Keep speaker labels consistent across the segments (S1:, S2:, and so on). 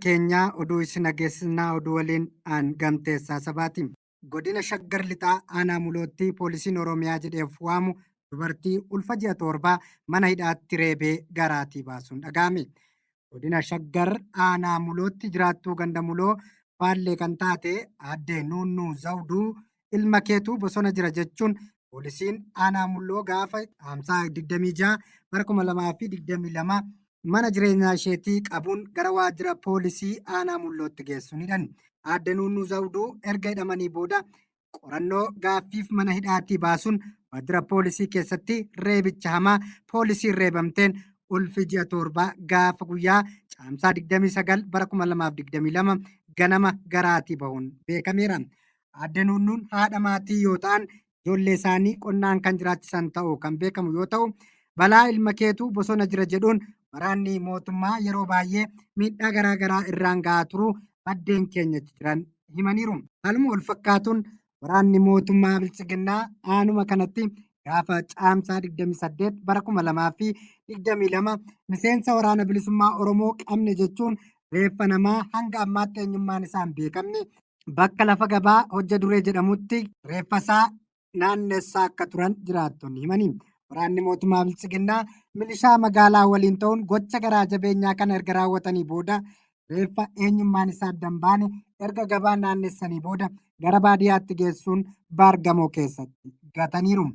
S1: keenyaa oduu isin dhageessisnaa oduu waliin aan Gamteessaa Sabaati. Godina Shaggar Lixaa Aanaa Mulootti poolisiin Oromiyaa jedheef waamu dubartii ulfa ji'a 7 mana hidhaatti reebee garaatii baasuun dhaga'ame. Godina Shaggar Aanaa Mulootti jiraattuu ganda Muloo Faallee kan taate aadde Nuunnuu Zawduu ilma keetu bosona jira jechuun poolisiin Aanaa Muloo gaafa Caamsaa 26 bara 2022 mana jireenyaa isheetii qabuun gara waajjira poolisii Aanaa Mulootti geessuun hidhan. Aadde Nuunnuu Zawduu erga hidhamanii booda qorannoo gaaffiif mana hidhaatii baasuun waajjira poolisii keessatti reebicha hamaa poolisiin reebamteen ulfi ji'a 7 gaafa guyyaa Caamsaa 29 bara 2022 ganama garaatii bahuun beekameera. Aadde Nuunnuun haadha maatii yoo ta'an ijoollee isaanii qonnaan kan jiraachisan ta'uu kan beekamu yoo ta'u balaa ilma keetu bosona jira jedhuun waraanni mootummaa yeroo baay'ee miidhaa garaa garaa irraan gahaa turuu maddeen keenya jiran himaniiru. Haaluma wal fakkaatuun waraanni mootummaa Biltsiginnaa aanuma kanatti gaafa Caamsaa 28 bara 2022 miseensa waraana bilisummaa Oromoo qabne jechuun reeffa namaa hanga ammaatti eenyummaan isaa hin beekamne bakka lafa gabaa hojja duree jedhamutti reeffa isaa naannessaa akka turan jiraattonni himanii. Waraanni mootummaa Biltsiginnaa milishaa magaalaa waliin ta'uun gocha garaa jabeenyaa kana erga raawwatanii booda reeffa eenyummaan isaa adda hin baane erga gabaa naannessanii booda gara baadiyyaatti geessuun baargamoo keessatti gataniiru.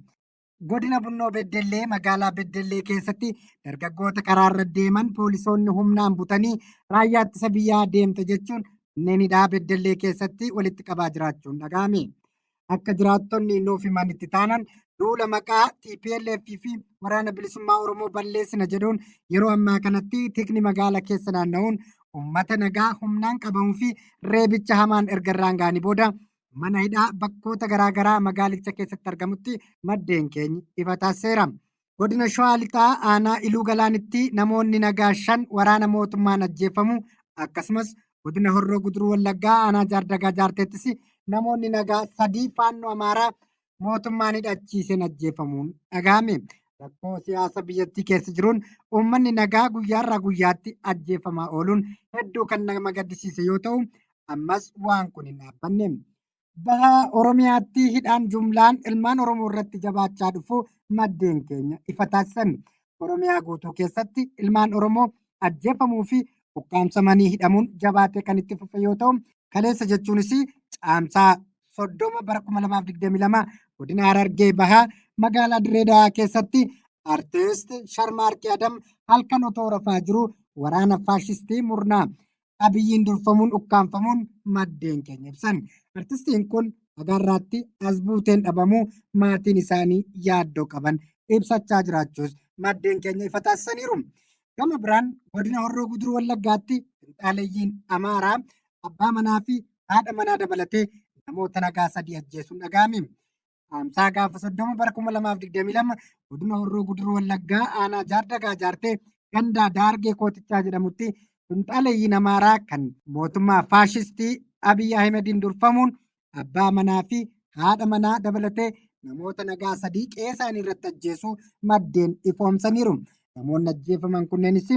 S1: Godina Bunnoo Beddellee magaalaa Beddellee keessatti dargaggoota karaarra deeman poolisoonni humnaan butanii raayyaa ittisa biyyaa deemte jechuun manneen hidhaa Beddellee keessatti walitti qabaa jiraachuun dhaga'ame. Akka jiraattonni nuuf himanitti taanan duula maqaa TPLF fi waraana bilisummaa Oromoo balleessina jedhuun yeroo ammaa kanatti tikni magaala keessa naanna'uun uummata nagaa humnaan qabamuu fi reebicha hamaan erga irraan ga'anii booda mana hidhaa bakkoota garaagaraa magaalicha keessatti argamutti maddeen keenya ifa taasiseera. Godina Shawaa Lixaa aanaa Iluu Galaanitti namoonni nagaa 5 waraana mootummaan ajjeefamu akkasumas godina Horroo Guduruu Wallaggaa aanaa Jaardagaa Jaarteettis namoonni nagaa 3 faannoo Amaaraa mootummaan hidhachiiseen ajjeefamuun dhaga'ame. Rakkoo siyaasa biyyattii keessa jiruun uummanni nagaa guyyaarraa guyyaatti ajjeefamaa ooluun hedduu kan nama gaddisiise yoo ta'u ammas waan kun hin dhaabbanne. Baha Oromiyaatti hidhaan jumlaan ilmaan Oromoo irratti jabaachaa dhufuu maddeen keenya ifa taasisan. Oromiyaa guutuu keessatti ilmaan Oromoo ajjeefamuu fi ukkaamsamanii hidhamuun jabaatee kan itti fufe yoo ta'u, kaleessa jechuunis Caamsaa 30 bara 2022 godina Harargee Bahaa magaalaa Dirree Dawaa keessatti Artiist Sharmaarkee Adam halkan otoo rafaa jiru waraana faashistii murnaa Abiyyiin durfamuun ukkaamfamuun maddeen keenya ibsan. Artistiin kun haga har'aatti as buuteen dhabamuu maatiin isaanii yaaddoo qaban ibsachaa jiraachuus maddeen keenya ifa taasisaniiru. Gama biraan godina Horroo Guduruu Wallaggaatti finxaaleyyiin Amaaraa abbaa manaa fi haadha manaa dabalatee namoota nagaa 3 ajjeesuun dhaga'ame. Caamsaa gaafa 30 bara 2022 godina Horroo Guduruu Wallaggaa aanaa Jaardagaa Jaartee ganda Daargee Kootichaa jedhamutti finxaaleyyiin Amaaraa kan mootummaa faashistii Abiy Ahimediin durfamuun abbaa manaa fi haadha manaa dabalatee namoota nagaa 3 qe'ee isaanii irratti ajjeesuu maddeen ifoomsaniiru. Namoonni ajjeefaman kunneenis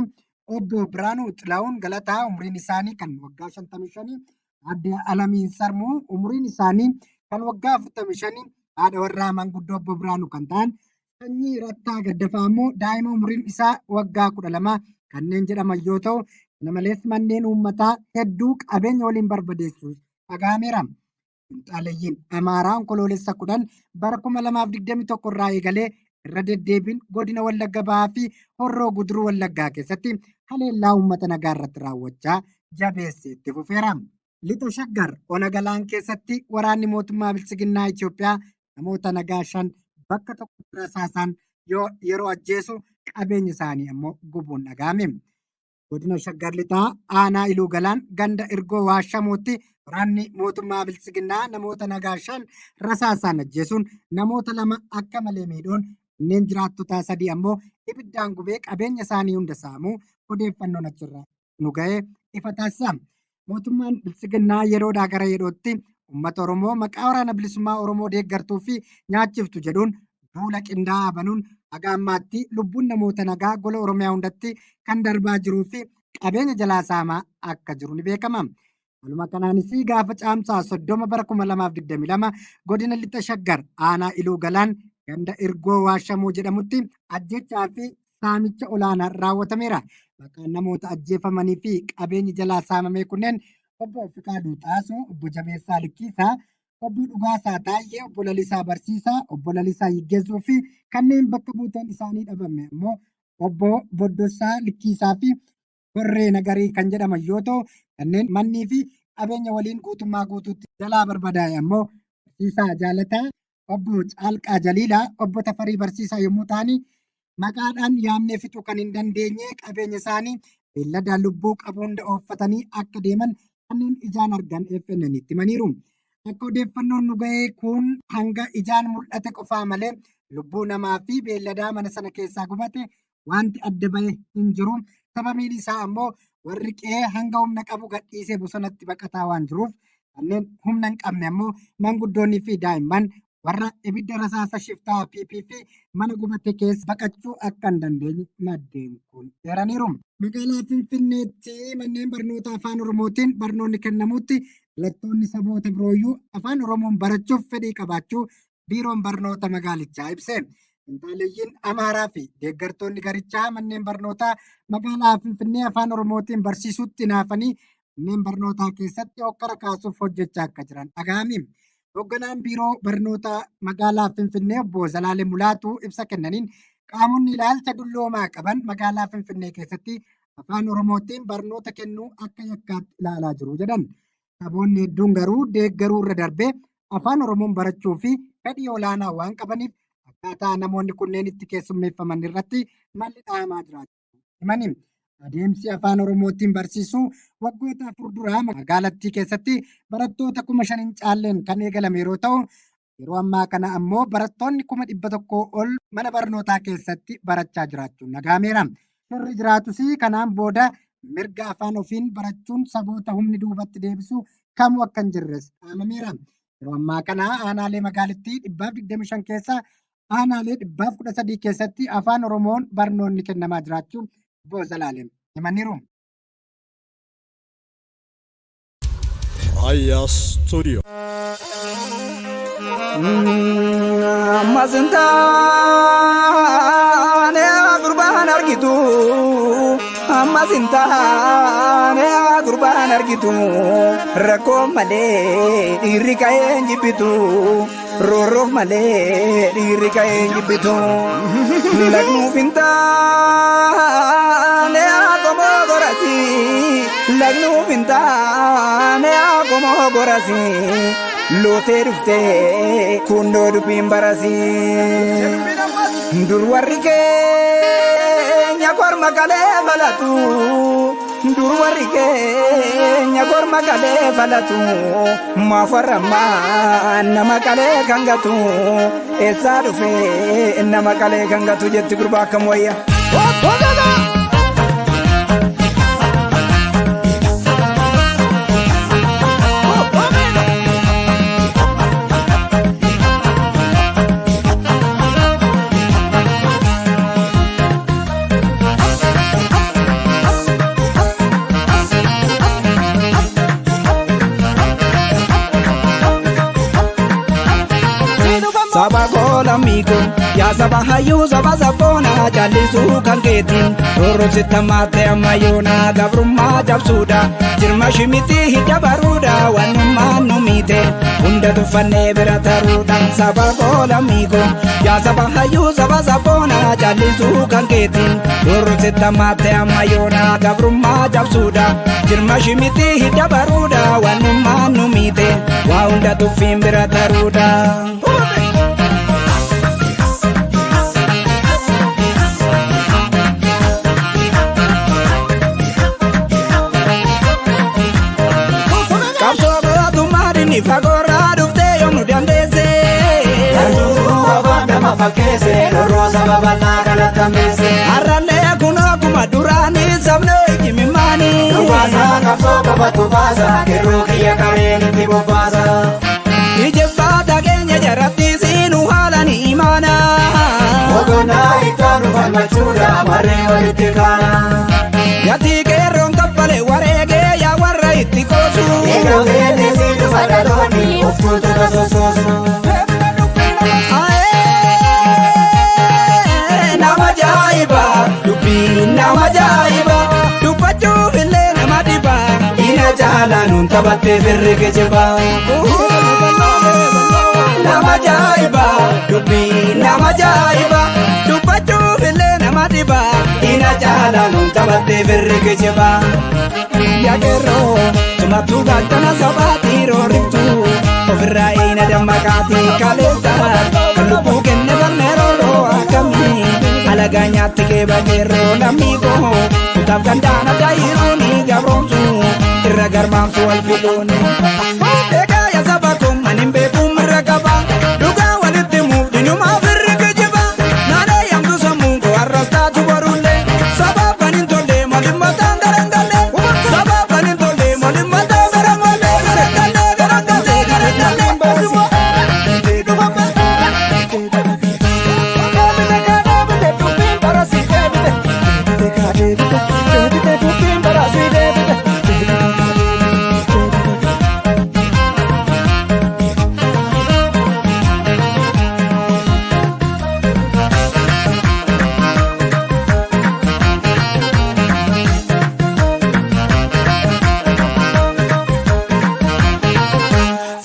S1: obbo Biraanuu Xilahuun Galataa umriin isaanii kan waggaa 55, Aadde Alamiin Sarmuu umriin isaanii kan waggaa 45, haadha warraa manguddoo obbo Biraanuu kan ta'an Sanyii Rattaa Gaddafaa immoo daa'ima umriin isaa waggaa 12 kanneen jedhaman yoo ta'u, kana malees manneen uummataa hedduu qabeenya waliin barbadeessuus dhaga'ameera. Finxaaleyyiin Amaaraa Onkoloolessa 10 bara 2021 irraa eegalee irra deddeebiin godina Wallagga Bahaa fi Horroo Guduruu Wallaggaa keessatti haleellaa uummata nagaa irratti raawwachaa jabeessee itti fufeera. Lixa Shaggar Ona Galaan keessatti waraanni mootummaa Biltsiginnaa Itoophiyaa namoota nagaa 5 bakka tokkotti rasaasaan yeroo ajjeesu qabeenya isaanii ammoo gubuun dhaga'ame. Godina Shaggar Lixaa aanaa Iluu Galaan ganda Irgoo Waashamootti waraanni mootummaa Biltsiginnaa namoota nagaa 5 rasaasaan ajjeesuun namoota 2 akka malee miidhuun kanneen jiraattotaa 3 ammoo ibiddaan gubee qabeenya isaanii hunda saamuu odeeffannoon achirraa nu ga'e ifa taasisa. Mootummaan Biltsiginnaa yeroodhaa gara yerootti uummata Oromoo maqaa waraana bilisummaa Oromoo deeggartuu fi nyaachiftu jedhuun duula qindaa'aa banuun haga ammaatti lubbuun namoota nagaa gola Oromiyaa hundatti kan darbaa jiruu fi qabeenya jalaa saamaa akka jiru ni beekama. Haaluma kanaanis gaafa Caamsaa 30 bara 2022 godina Lixa Shaggar aanaa Iluu Galaan ganda Irgoo Waashamoo jedhamutti ajjeechaa fi saamicha olaanaan raawwatameera. Maqaan namoota ajjeefamanii fi qabeenyi jalaa saamame kunneen Obbo Fiqaaduu Xaasoo, Obbo Jabeessaa Likkiisaa, Obbo Dhugaasaa Taayyee, Obbo Lalisaa Barsiisaa, Obbo Lalisaa Yiggeessuu fi kanneen bakka buuteen isaanii dhabame immoo Obbo Boddossaa Likkiisaa fi Gorree Nagarii kan jedhaman yoo ta'u, kanneen mannii fi qabeenya waliin guutummaa guutuutti jalaa barbadaa'e ammoo Barsiisaa Jaalataa, Obbo Caalqaa Jaliilaa, Obbo Tafarii Barsiisaa yommuu ta'an, maqaadhaan yaamnee fixuu kan hin dandeenye qabeenya isaanii beellada lubbuu qabu hunda ooffatanii akka deeman kanneen ijaan argan FNN tti himaniiru. Akka odeeffannoon nu ga'e kun hanga ijaan mul'ate qofaa malee lubbuu namaa fi beelladaa mana sana keessaa gubate wanti adda bahe hin jiru. Sababiin isaa ammoo warri qe'ee hanga humna qabu gadhiisee bosonatti baqataa waan jiruuf, kanneen humna hin qabne ammoo manguddoonnii fi daa'imman warra ibidda rasaasa shiftaa PP fi mana gubate keessa baqachuu akka hin dandeenye maddeen kun eeraniiru. Magaalaa Finfinneetti manneen barnoota afaan Oromootiin barnoonni kennamutti dhalattoonni saboota birooyyuu afaan Oromoon barachuuf fedhii qabaachuu biiroon barnoota magaalichaa ibse. Finxaaleeyyiin Amaaraa fi deeggartoonni garichaa manneen barnootaa magaalaa Finfinnee afaan Oromootiin barsiisuutti hinaafanii manneen barnootaa keessatti hokkara kaasuuf hojjechaa akka jiran dhaga'ame. Hoogganaan biiroo barnoota magaalaa Finfinnee Obbo Zalaalee Mulaatuu ibsa kennaniin, qaamonni ilaalcha dulloomaa qaban magaalaa Finfinnee keessatti afaan Oromootiin barnoota kennuu akka yakkaatti ilaalaa jiru jedhan. Saboonni hedduun garuu deeggaruu irra darbee afaan Oromoon barachuu fi fedhii olaanaa waan qabaniif, akkaataa namoonni kunneen itti keessummeeffaman irratti malli dhahamaa jiraachuu himani. Adeemsi afaan Oromootiin barsiisuu waggoota 4 duraa magaalattii keessatti barattoota 5,000 hin caalleen kan eegalame yeroo ta'u, yeroo ammaa kana ammoo barattoonni 100,000 ol mana barnootaa keessatti barachaa jiraachuun dhaga'ameera. Sirri jiraatus kanaan booda mirga afaan ofiin barachuun saboota humni duubatti deebisu kamuu akka hin jirres dhaamameera. Yeroo ammaa kana aanaalee magaalittii 125 keessaa aanaalee 113 keessatti afaan Oromoon barnoonni kennamaa jiraachuu Obbo Zalaalem himaniiru.
S2: Raayyaa Studio.
S3: Ammas hin taane gurbaan argitu, ammas hin taane gurbaan argitu, rakkoo malee dhiirri ka'ee hin jibbitu, roorroof malee dhiirri ka'ee hin jibbitu, lagnuuf hin taane qomoo gorasi, lagnuuf hin taane qomoo gorasi, lootee dhuftee kundoo dubbiin barasi. Dur warri keenya korma kalee falatu, dur warri keenya korma kalee falatu, maaf warra ammaa nama qalee kan gatu, eessaa dhufee nama qalee kan gatu jetti gurbaa akkam wayya. Saba koo lammii koo, yaa saba hayyuu, saba sabboonaa, callisuu kan keetiin roorroositti hammaatte ammayyoonaa, gabrummaa cabsuudha jirma shimitii hidda baruudha, wannummaan nu miite hunda tuffannee bira taruudha. Saba koo lammii koo, yaa saba hayyuu, saba sabboonaa, callisuu kan keetiin roorroositti hammaatte ammayyoonaa, gabrummaa cabsuudha jirma shimitii hidda baruudha, wannummaan nu miite waa hunda tuffiin bira taruudha. Qabsoo gootummaa dinni fagoorraa dhuftee yoom nu dandeesse.
S4: Afaan nama fakkeesse, roorroo saba bal'aa kanatti hammeesse.
S3: Har'allee kun akkuma duraanii sabni jimimmaanii.
S4: Dhugaasa qabsoo qabatu baasa, qeerroo kiyya kareen itti bobbaasa.
S3: Ijebbaata keenya jaratti siinuu haala ni imaana.
S4: Boqonnaa ittaanu falmachuudha marree walitti kaana.
S3: Gatii qeerroon kaffale wareegee yaa warra itti qoosu.
S4: Egaa fe'ee dhufa dhaloonni of tuutota sosoosu.
S3: Ae, nama ajaa'iba dubbiin nama ajaa'iba dubbachuuf illee nama dhiba.
S4: Ina jaalaa nuun taphattee firri geejjiba.
S3: Nama ajaa'iba dubbiin nama ajaa'iba dubbachuuf illee nama dhiba.
S4: Ina jaalaa nuun taphattee firri geejjiba.
S3: Yaa qeerroo sumattuu gaachana sabaati roorriftu ofirraa eena dammaqaati kaleessa kan lubbuu kenne falmee rooroo akkamii alagaa nyaatti keeba qeerroo lammii koo kutaaf gandaan adda hiruuni gabroomsu irra garmaamsu wal filuuni. Egaa yaa saba koo ani hin beeku mirra qaba dhugaa walitti himuuf diinumaa firri geejjiba naannoo yamtu sammuun koo har'as taatu barullee sabaaf kan hin tolle maaliif mataan garangalee sabaaf kan hin tolle maaliif mataan garangalee garangalee garangalee garangalee.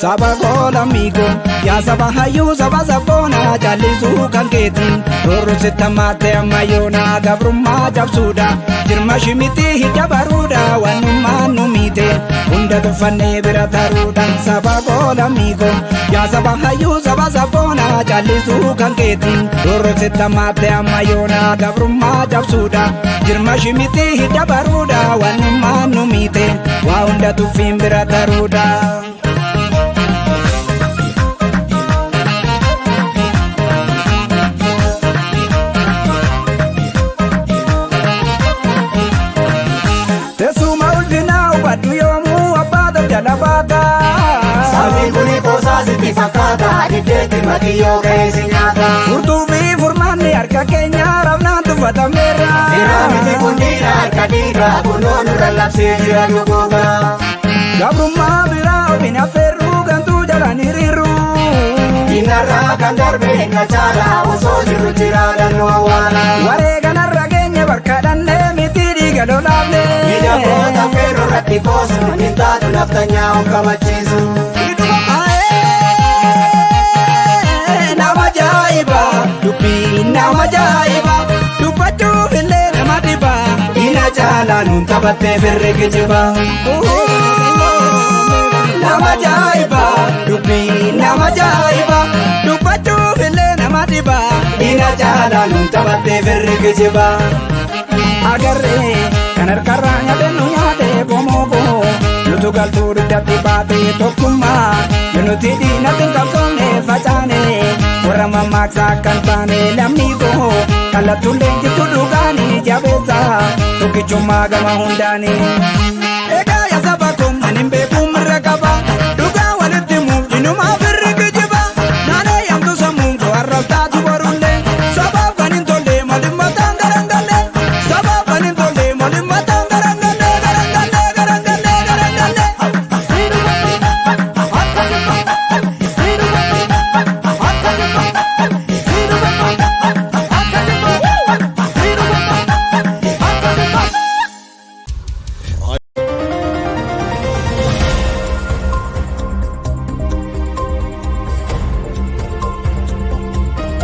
S3: Saba koo amigo yaa saba hayyuu saba sabboonaa jallisuu kan keetiin roorro sitta maatte ammayyoonaa gabrummaa cabsuudha jirma shimitii hidda baruudha wannummaan nu miite hunda tuffannee bira taruudha. Saba koo amigo yaa saba hayyuu saba sabboonaa jallisuu kan keetiin roorro sitta maatte ammayyoonaa gabrummaa cabsuudha jirma shimitii hidda baruudha wannummaan nu miite waa hunda tuffiin bira taruudha. Teessuma ulfinaa hubadhu yoomuu abbaa daldala baata.
S4: Sabni kuni qoosaa sitti fakkaata diddeetti matiyyoo ka'ee si nyaata.
S3: Furtuu fi furmaanni harka keenya rafnaan tuffatameera.
S4: Seeraa miti kun dhiira harka dhiira kunoo nu lallabsee jira duguuga.
S3: Gabrummaa biraa ofiin affeerruu gantuu jalaan hiriiru.
S4: Diinarraa kan darbe hinna caala osoo jirru jira dannoo awwaala.
S3: Wareeganarra geenye bakka dhannee miti dhiiga lolaafne.
S4: Ija koota feeroo irratti boosu hin taatu naftanyaa of kabachiisu.
S3: Ae, nama ajaa'iba dubbiin nama ajaa'iba dubbachuuf illee nama dhiba.
S4: Ina jaalaa nuun taphattee firri geejjiba.
S3: Nama ajaa'iba dubbiin nama ajaa'iba dubbachuuf illee nama dhiba.
S4: Ina jaalaa nuun taphattee firri geejjiba.
S3: Agarree kan harkarraa nyaate nu nyaate bomooboo nutu galtuu dugdatti baate tokkummaa yoo nuti diinatti hin qabsoomne facaane warra mammaaksaa kan taane lammii koo kallattuun jirtu dhugaanii jabeessa tokkichummaa gama hundaanii. Egaa yaa saba koo ani hin beeku mirra qaba.